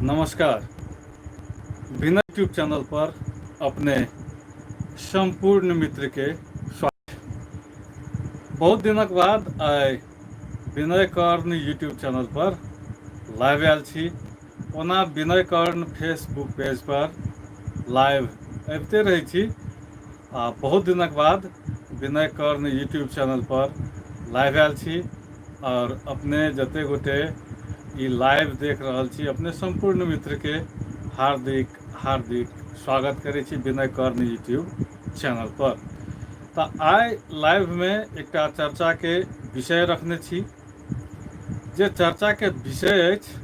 नमस्कार। Vinay YouTube channel पर अपने सम्पूर्ण मित्र के स्वागत। बहुत दिनक बाद आइ विनय कर्ण यूट्यूब चैनल पर लाइव आयल छी। ओना विनय कर्ण फेसबुक पेज पर लाइव अबिते रहै छी आ बहुत दिनक बाद विनय कर्ण यूट्यूब चैनल पर लाइव आयल छी और अपने जते गोटे ई लाइव देख रहल छी अपने सम्पूर्ण मित्रके हार्दिक हार्दिक स्वागत करै छी विनय कर्ण यूट्यूब चैनल पर। तऽ आइ लाइवमे एकटा चर्चाके विषय रखने छी, जे चर्चाके विषय अछि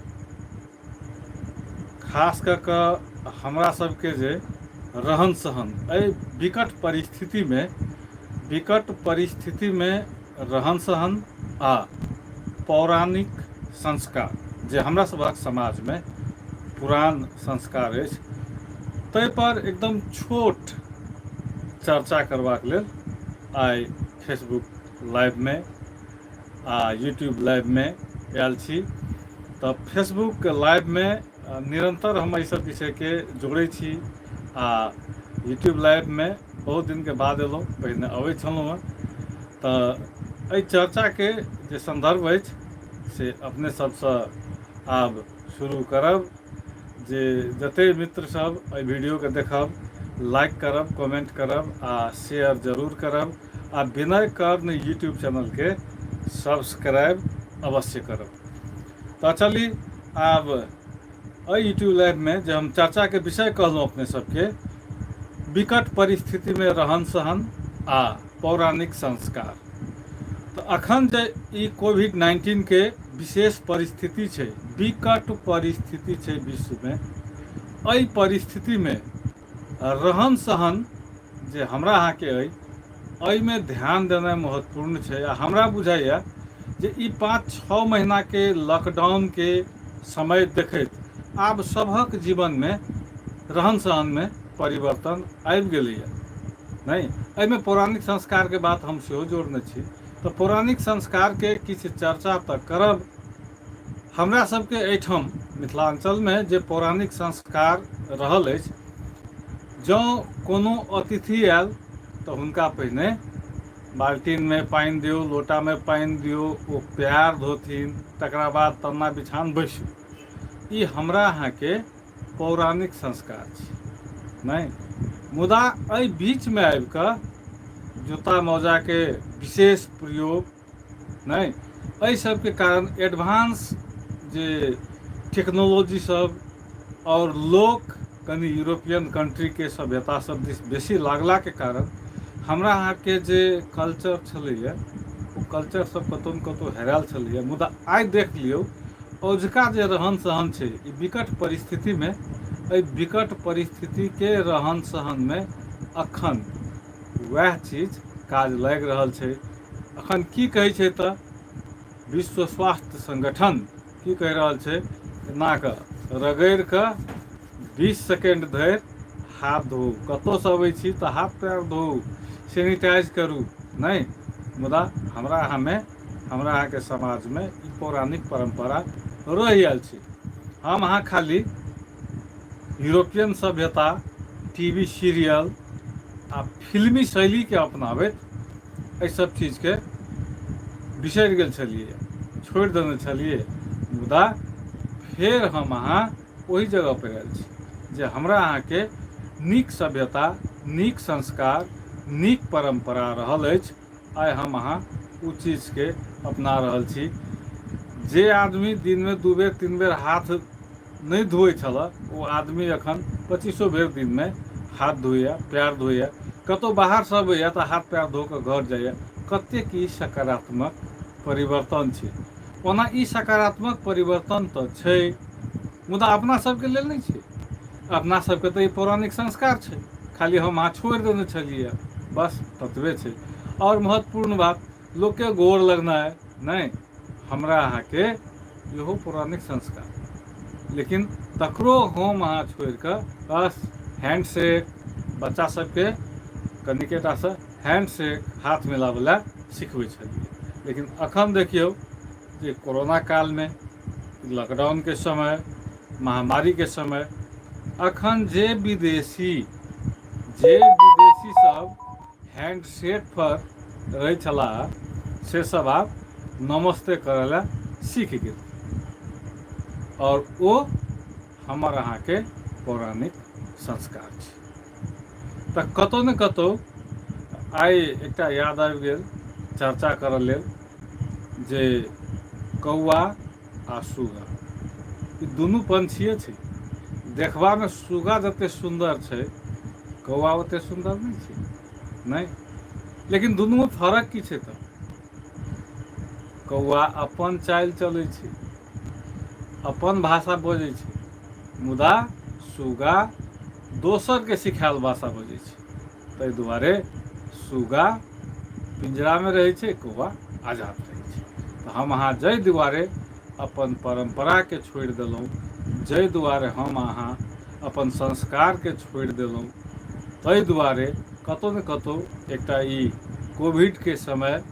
खास कऽ कऽ हमरा सबके जे रहन सहन एहि विकट परिस्थितिमे, विकट परिस्थितिमे रहन सहन आ पौराणिक संस्कार जे हमरा सभक समाजमे पुरान संस्कार अछि ताहिपर एकदम छोट चर्चा करबाक लेल आइ फेसबुक लाइवमे आ यूट्यूब लाइवमे आयल छी। तऽ फेसबुक लाइवमे निरन्तर हम एहि सब विषयके जोड़ै छी आ यूट्यूब लाइवमे बहुत दिनके बाद एलहुँ, पहिने अबै छलहुँ हँ। तऽ एहि चर्चाके जे सन्दर्भ अछि से अपने सबसँ आब शुरू करब, जे जते मित्र सब एहि वीडियोके देखब लाइक करब, कमेंट करब आ शेयर जरूर करब आ विनय कर्ण यूट्यूब चैनलके सब्सक्राइब अवश्य करब। तऽ चली आब एहि यूट्यूब लाइवमे जे हम चर्चाके विषय कहलहुँ अपने सबके, विकट परिस्थितिमे रहन सहन आ पौराणिक संस्कार। तऽ अखन जे ई कोविड 19के विशेष परिस्थिति छै, विकट परिस्थिति छै विश्वमे, एहि परिस्थितिमे रहन सहन जे हमरा अहाँके अइ एहिमे ध्यान देनाइ महत्वपूर्ण छै। आ हमरा बुझाइए जे ई 5-6 महीनाके लॉकडाउनके समय देखैत आब सभक जीवनमे रहन सहनमे परिवर्तन आबि गेलैए। नहि, एहिमे पौराणिक संस्कारके बात हम सेहो जोड़ने छी। तऽ पौराणिक संस्कारके किछु चर्चा तऽ करब। हमरा सबके एहिठाम मिथिलाञ्चलमे जे पौराणिक संस्कार रहल अछि, जँ कोनो अतिथि आयल तऽ हुनका पहिने बाल्टीनमे पानि दियौ, लोटामे पानि दियौ, ओ पएर धोथिन, तकरा बाद तन्ना बिछान बैसू। ई हमरा अहाँके पौराणिक संस्कार छी नहि। मुदा एहि बीचमे आबि कऽ जूता मोजाके विशेष प्रयोग नहि, एहि सबके कारण एडवांस जे टेक्नोलॉजी सब आओर लोक कनि यूरोपियन कंट्रीके सभ्यता सब दिस बेसी लागलाके कारण हमरा अहाँके जे कल्चर छलैए ओ कल्चर सब कतहु ने कतहु हेरायल छलैए। मुदा आइ देख लियौ औझका जे रहन सहन छै ई विकट परिस्थितिमे, एहि विकट परिस्थितिके रहन सहनमे अखन वएह चीज काज लागि रहल छै। अखन की कहै छै तऽ विश्व स्वास्थ्य संगठन की कहि रहल छै, एना कऽ रगड़ि कऽ 20 सेकेंड धरि हाथ धोउ, कतहुसँ अबै छी तऽ हाथ पैर धोउ, सैनिटाइज करू। नहि, मुदा हमरा अहाँमे, हमरा अहाँके समाजमे ई पौराणिक परम्परा रहि आयल छै। हम अहाँ खाली यूरोपियन सभ्यता, टी वी सीरियल आ फिल्मी शैलीके अपनाबैत एहि सब चीजके बिसरि गेल छलियै, छोड़ि देने छलियै। मुदा फेर हम अहाँ ओहि जगह पर आयल छी जे हमरा अहाँके नीक सभ्यता, नीक संस्कार, नीक परम्परा रहल अछि। आइ हम अहाँ ओ चीजके अपना रहल छी। जे आदमी दिनमे 2 बेर 3 बेर हाथ नहि धोइ छलए ओ आदमी एखन 25 बेर दिनमे हाथ धोइए, पैर धोइए, कतहु बाहरसँ अबैए तऽ हाथ पैर धो कऽ घर जाइए। कतेक ई सकारात्मक परिवर्तन छै। ओना ई सकारात्मक परिवर्तन तऽ छै, मुदा अपना सबके लेल नहि छै। अपना सबके तऽ ई पौराणिक संस्कार छै, खाली हम अहाँ छोड़ि देने छलियै, बस ततबे छै। आओर महत्वपूर्ण बात, लोकके गोर लगनाइ नहि, हमरा अहाँके इहो पौराणिक संस्कार, लेकिन तकरो हम अहाँ छोड़िकऽ बस हैंडशेक, बच्चा सबके कनिकेटासँ हैंडशेक, हाथ मिलाबै लए सिखबै छलियै। लेकिन अखन देखियौ जे कोरोना कालमे, लॉकडाउनके समय, महामारीके समय अखन जे विदेशी जे विदेशी सब हैंडसेट पर रहै छलाह से सब आब नमस्ते करय लए सीख गेल आओर ओ हमर अहाँके पौराणिक संस्कार छी। तऽ कतहु ने कतहु आइ एकटा याद आबि गेल चर्चा करऽ लेल जे कौआ आ सुगा ई दुनू पंछिए छै। देखबामे सुगा जतेक सुन्दर छै कौआ ओतेक सुन्दर नहि छै, नहि, लेकिन दुनूमे फरक की छै? तऽ कौआ अपन चालि चलै छै, अपन भाषा बजै छै, मुदा सुगा दोसरके सिखायल भाषा बजै छै। ताहि दुआरे सुगा पिंजरामे रहै छै, कौआ आजाद रहै छै। तऽ हम अहाँ जाहि दुआरे अपन परम्पराके छोड़ि देलहुँ, जाहि दुआरे हम अहाँ अपन संस्कारके छोड़ि देलहुँ, ताहि दुआरे कतहु ने कतहु एकटा ई कोविडके समय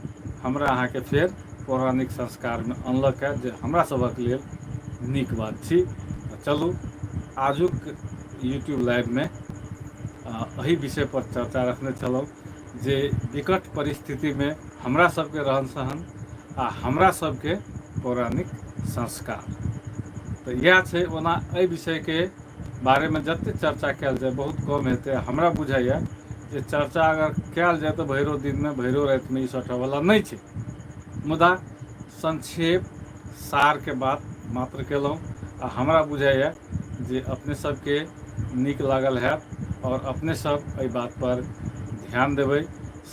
हमरा अहाँके फेर पौराणिक संस्कारमे अनलक हँ, जे हमरा सभक लेल नीक बात छी। तऽ चलू आजुक यूट्यूब लाइवमे एहि विषयपर चर्चा रखने छलहुँ जे विकट परिस्थितिमे हमरा सबके रहन सहन आ हमरा सबके पौराणिक संस्कार। तऽ इएह छै। ओना एहि विषयके बारेमे जतेक चर्चा कयल जाय बहुत कम हेतै। हमरा बुझाइए जे चर्चा अगर कयल जाय तऽ भरिओ दिनमे भरिओ रातिमे ई सटयवला नहि छै, मुदा संक्षेप सारके बात मात्र कयलहुँ आ हमरा बुझाइए जे अपने सबके नीक लागल हैत आओर अपने सब एहि बातपर ध्यान देबै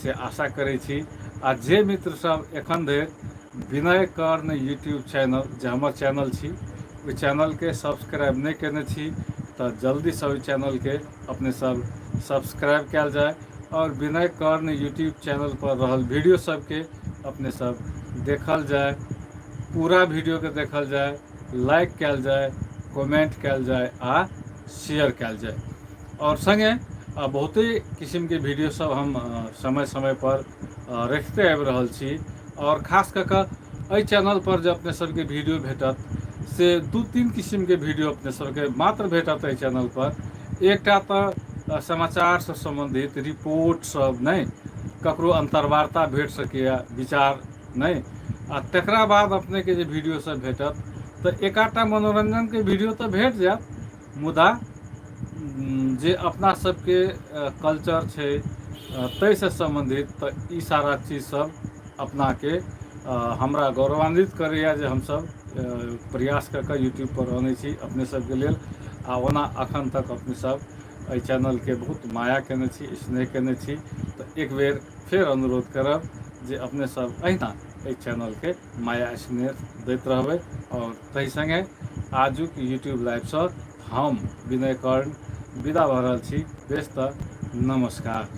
से आशा करै छी। आ जे मित्र सब एखन धरि विनय कर्ण यूट्यूब चैनल जे हमर चैनल छी ओहि चैनलके सब्सक्राइब नहि कयने छी तऽ जल्दीसँ ओहि चैनलके अपने सब सब्सक्राइब कयल जाय आओर विनय कर्ण यूट्यूब चैनल पर रहल वीडियो सबके अपने सब देखल जाय, पूरा वीडियोके देखल जाय, लाइक कयल जाय, कमेंट कयल जाय आ शेयर कयल जाय। आओर सङ्गे बहुते किसिमके वीडियो सब हम समय समय पर रखिते आबि रहल छी। आओर खास कऽ कऽ एहि चैनल पर जे अपने सबके वीडियो भेटत से 2-3 किसिमके वीडियो अपने सबके मात्र भेटत एहि चैनल पर। एकटा तऽ समाचारसँ सम्बन्धित रिपोर्ट सब नहि, ककरो अन्तर्वार्ता भेट सकैए, विचार नहि, आ तकरा बाद अपनेके जे वीडियो सब भेटत तऽ एकाटा मनोरञ्जनके वीडियो तऽ भेट जायत, मुदा जे अपना सबके कल्चर छै ताहिसँ सम्बन्धित तऽ ई सारा चीज सब अपनाके हमरा गौरवान्वित करैए जे हमसब प्रयास कऽ कऽ यूट्यूबपर अनै छी अपने सबके लेल। आ ओना अखन तक अपने सब एहि चैनलके बहुत माया केने छी, स्नेह केने छी, तऽ एक बेर फेर अनुरोध करब जे अपने सब अहिना एहि चैनलके माया स्नेह दैत रहबै। आओर ताहि सङ्गे आजुक यूट्यूब लाइवसँ हम विनय कर्ण विदा भऽ रहल छी। बेस तऽ नमस्कार।